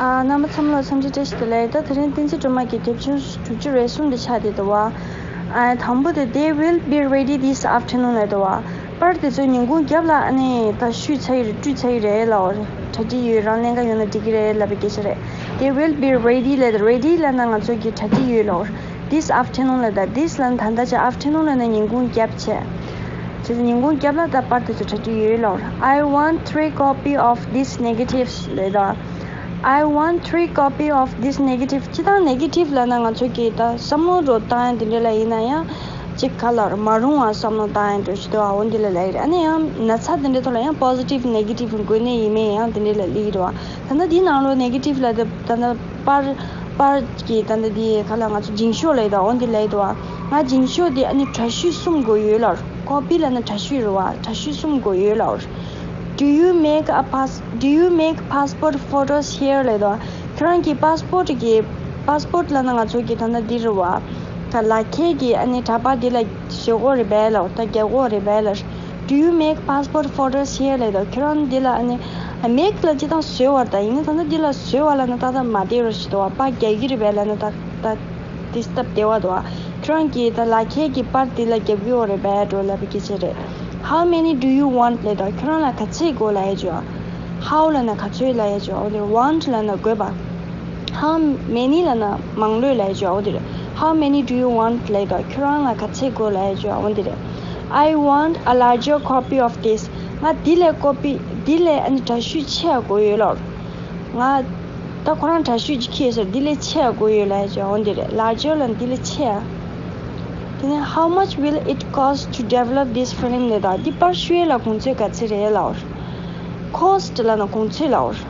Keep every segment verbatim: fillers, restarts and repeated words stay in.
ཨ། རྣམ་པ་ཚང་མ་ལ་འཚམས་འདྲི་བཀྲ་ཤིས་བདེ་ལེགས། ད་དེ་རིང་བསྟན་འཛིན་སྒྲོལ་མ་གི་དེབ་ཆུང་དྲུག་ཅུ་རེ་གསུམ་དེ་ཆགས་བསྡད་འདུག་བ། ཨ། དང་པོ་དེ། They will be ready this afternoon ལབ་འདུག་བ། པར་དེ་ཚོ་ཉིན་གུང་རྒྱབ་ལ་ཨ་ནི་ད་བཤུས་ཚར་ཡི་རེད། བཀྲུས་ཚར་ཡི་རེད་ལབ་པ་རེད། གྲ་སྒྲིག་ཡོད། རང་ལེན་ག་ཡོང་ན་འགྲིག་གི་རེད་ལབ་པའི་སྐད་ཆ་རེད། They will be ready ལབ་དེ། ready ལབ་ན་ང་ཚོ་གི་གྲ་སྒྲིག་ཡོད་ལབ་པ་རེད། This afternoon ལབ་དེ། This ལབ་ན་ད་ལྟ་བྱས། afternoon ལབ་ན་ཉིན་གུང་རྒྱབ་བྱས། བྱས་ཙང་ཉིན་གུང་རྒྱབ་ལ་ད་པར་དེ་ཚོ་གྲ་སྒྲིག་ཡོད་ལབ་པ་རེད། I want three copy of these negatives ལབ་དེ། I want three copy of this negative. སྤྱིར་བཏང་negative ལབ་ན་ང་ཚོ་གིས་ད་བསམ་བློ་འདྲ་བཏང་ཡ་དེ་འདྲ་ལབ་ཡིན་ན་ཡང་། ཅིག་ག་ལབ་རེད། མ་རུང་བ་བསམ་བློ་བཏང་ཡ་འདྲ་ཞིག་འདུག་ཨ། འོ་འདི་ལ་ལབ་ཡི་རེད། ཨ་ནི་ཡང་ན་ཚ་དེ་འདྲའི་ཐོག་ལ་ཡང་positive negative འགོས་ནད་ཡིན་མིན་ཡང་དེ་འདྲ་ལ་སླེབས་ཀྱི་འདུག་ཨ། ད་ལྟ་འདིའི་ནང་ལོགས་negative ལབ་དེ་ད་ལྟ་པར་པར་གྱི་ད་ལྟ་འདི་ག་ལབ། ང་ཚོ་འགྱིང་ཤོག་ལབ་ཡི་འདུག་ཨ། འོ་འདི་ལབ་ཡི་འདུག་ཨ། ང་འགྱིང་ཤོག་དེ་ཨ་ནི་དྲ་བཤུས་གསུམ་དགོས་ཡོད་ལབ་རེད། copy ལབ་ན་དྲ་བཤུས་རེད་བ། དྲ་བཤུས་གསུམ་དགོས་ཡོད་ལབ་རེད། Do you make a pass Do you make passport photos here ལབ་ཡི་འདུག་ཨ། ཁྱོད་རང་གི་passport གི། passport ལབ་ན་ང་ཚོ་གི་ད་ལྟ་འདི་རེད་བ། ད་ལག་ཁྱེར་གྱི་ཨ་ནི་འདྲ་པར་འདི་ལ་བཟོ་དགོས་རེད་པས་ལབ། ད་རྒྱག་དགོས་རེད་པས་ལབ། Do you make passport photos here ལབ་ཡི་འདུག་ཨ། ཁྱོད་རང་འདི་ལ་ཨ་ནི་make ལབ་སྤྱིར་བཏང་བཟོ་བ་རེད། ད་ཡིན་ན་ད་ལྟ་འདི་ལ་བཟོ་བ་ལབ་ན་ཏག་ཏག་མ་བསྡད་རོ་ཞིག་འདུག་བ། པར་རྒྱག་གི་རེད་པས་ལབ་ན་ད་ད། འདི་སྟབས་བདེ་བ་འདུག་ཨ། ཁྱོད་རང་གིས་ད་ལག་ཁྱེར་གྱི་པར་འདི་ལ་རྒྱབ་ཀྱི་ཡོད་རེད་པས་འགྲོ་ལབ་པའི་སྐད་ཆ་རེད། How many do you want ལབ་དང་། ཁྱོད་རང་ལ་ག་ཚད་དགོས་ལབ་ཡ་ཅིག་ཡོད། How ལབ་ན་ག་ཚོད་ལབ་ཡ་ཅིག་ཡོད། འོ་དེ་want ལབ་ན་དགོས་པ། How many ལབ་ན་མང་ལོས་ལབ་ཡ་ཅིག་ཡོད། འོ་དེ་རེད། How many do you want ལབ་དང་། ཁྱོད་རང་ལ་ག་ཚད་དགོས་ལབ་ཡ་ཅིག་ཡོད། འོ་དེ་རེད། I want a larger copy of this. ང་འདི་ལས་ཀོ་པི། འདི་ལས་ཨ་ནི་དྲ་བཤུས་ཆེ་བ་དགོས་ཡོད་ལབ། ང་ད་ཁོ་རང་དྲ་བཤུས་ཅིག་ཁྱེར་ཟེར། འདི་ལས་ཆེ་བ་དགོས་ཡོད་ལབ་ཡ་ཅིག་ཡོད། འོ་འདི་རེད། larger ལབ་ན་འདི་ལས་ཆེ་བ། དེ་ནས་how much will it cost to develop this film ལབ་དང་། འདི་པར་བཤུས་ཡ་ལ་གོང་ཚད་ག་ཚད་རེད་ལབ་པ་རེད། cost ལབ་ན་གོང་ཚད་ལབ་པ་རེད།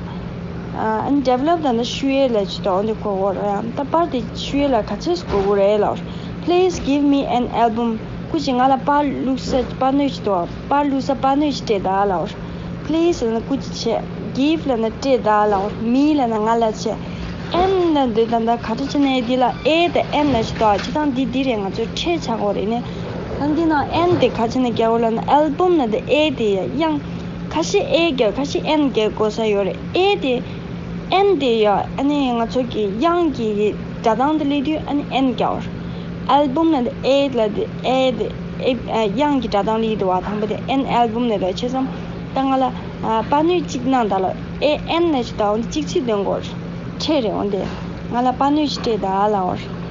ཨ་ནི་develop ལབ་ན་བཤུས་ཡ་ལབ་ཅིག་འདུག་འོ་འདི་གོ་གོ་རེད། ཡང་ད་པར་དེ་བཤུས་ཡ་ལ་ག་ཚད་དགོས་དགོས་རེད་ལབ་པ་རེད། Please give me an album. སྐུ་མཁྱེན་ང་ལ་པར་བླུགས་ས་པར་སྣོད་ཅིག་འདུག་པར་བླུགས་ས་པར་སྣོད་ཅིག་སྤྲད་དང་ལབ་པ་རེད། Please ལབ་ན་སྐུ་མཁྱེན་བྱས། Give ལབ་ན་སྤྲད་དང་ལབ་པ་རེད། Me ལབ་ན་ང་ལ་བྱས། An ལབ་འདི་ད་ལྟ་ག་རེ་བྱས་ནས་འདི་ལ་a དང་an ལབ་ཅིག་འདུག་སྤྱིར་བཏང་འདི་འདི་རེད། ང་ཚོའི་ཕྲད་ཆགས་ཀྱི་ཡོད་རེད་ནས། ད་འདི་ནང་an དེ་ག་རེ་བྱས་ནས་རྒྱག་དགོས་ལབ་ན་album ལབ་འདི་a དེ་ཡ་དབྱངས། ཁ་ཤས་a རྒྱག་ཁ་ཤས་an རྒྱག་དགོས་ས་ཡོད་རེད། a དེ། an དེ་ཡ་ཨ་ནི་ང་ཚོ་གི་དབྱངས་ཀྱི་སྒྲ་གདངས་དེ་སླེབས་དུས་ཨ་ནི་an རྒྱག་པ་རེད། album ལབ་འདི་a ལབ་འདི་a དེ་a དེ་a དབྱངས་ཀྱི་སྒྲ་གདངས་སླེབས་འདུག་བ། དང་པོ་དེ་an album ལབ་འདི་བྱས་ཙང་། ད་ང་ལ་ཨ་པར་སྣོད་གཅིག་གནང་དང་ལབ། a an ལབ་ཅིག་དང་འོ་འདི་གཅིག་གཅིག་འདོན་དགོས་རེད། ཕྲད་རེད། འོ་འདི་ང་ལ་པར་སྣོད་ཅིག་སྤྲད་དང་ལབ་པ་རེད།